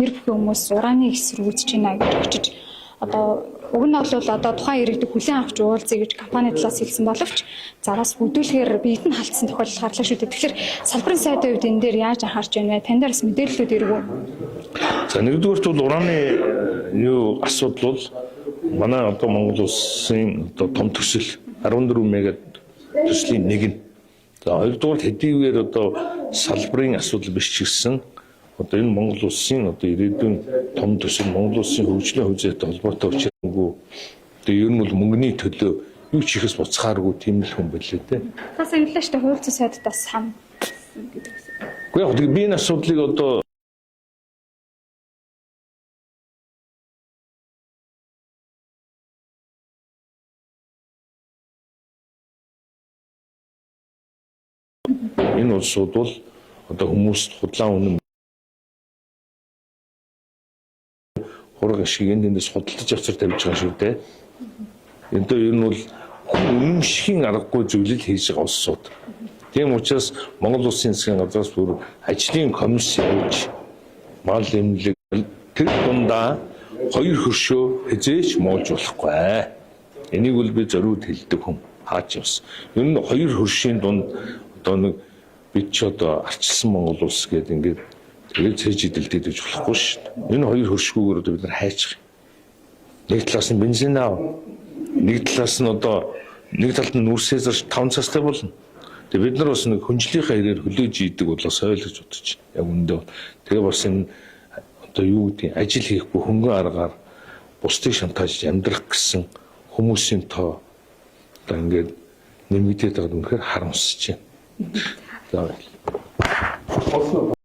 Нэр бүхэн хүмүүс ураны эсрэг үзэж байна гэж очиж одоо уг нь бол одоо тухайн иргэдэг хүлээн авч уулзъя гэж компани талаас хэлсэн боловч за бас бүдүүлгээр биед нь халтсан тохиолдол гарлаа шүү дээ. Тэгэхээр салбарын сайдын хувьд энэ дээр яаж анхаарч байна вэ? Тань дээр бас мэдээллүүд ирв үү? За, нэгдүгээрт бол ураны юу асуудал бол манай одоо Монгол улсын одоо том төсөл 14 мега төслийн нэг нь. За, хоёрдугаар хэдийгээр одоо салбарын асуудал биш ч гэсэн одоо энэ Монгол улсын одоо ирээдүйн том төсөл, Монгол улсын хөгжлийн хувьцаатай холбоотой учраас одоо ер нь бол мөнгөний төлөө юу ч хийхээс буцахааргүй тийм л хүн байлээ те. Та сайн хэллээ шүү дээ, хууль зүйн сайдад бас хам гэдэг. Гэхдээ яг би энэ асуудлыг одоо энэ улсууд бол одоо хүмүүст худлаа үнэн хураг ашиг энэ тэндээс худалдаж авчир тавьж байгаа шүү дээ. Энэ ер нь бол хүн үнэмшихийн аргагүй зүйлэл хийж байгаа улсууд. Тийм учраас Монгол Улсын засгийн газраас бүр ажлын комисс явуулж мал эмнэлэг тэр дундаа хоёр хөршөө хизээч муулж болохгүй. Энийг бол би зориуд хэлдэг хүн хаач явсан. Ер нь хоёр хөршийн дунд одоо нэг бид ч одоо арчилсан Монгол улс гэдэг ингээд тэгээд цээж идэлдээд гэж болохгүй шүү дээ. Энэ хоёр хөршгүүгээр одоо бид нар хайчих. Нэг талаас нь бензин аав. Нэг талаас нь одоо нэг талд нь нүрсээ зарч 5 цастай болно. Тэгээ бид нар бас нэг хөнжлийнхаа хэрээр хөлөөж идэг болоо соёл гэж бодож байна. Яг үүндээ. Тэгээ бас энэ одоо юу гэдэг ажил хийхгүй хөнгөн аргаар бусдыг шантааж амьдрах гэсэн хүмүүсийн тоо одоо ингээд нэмэгдээд байгаад үнэхээр харамсаж байна. За, баярлалаа.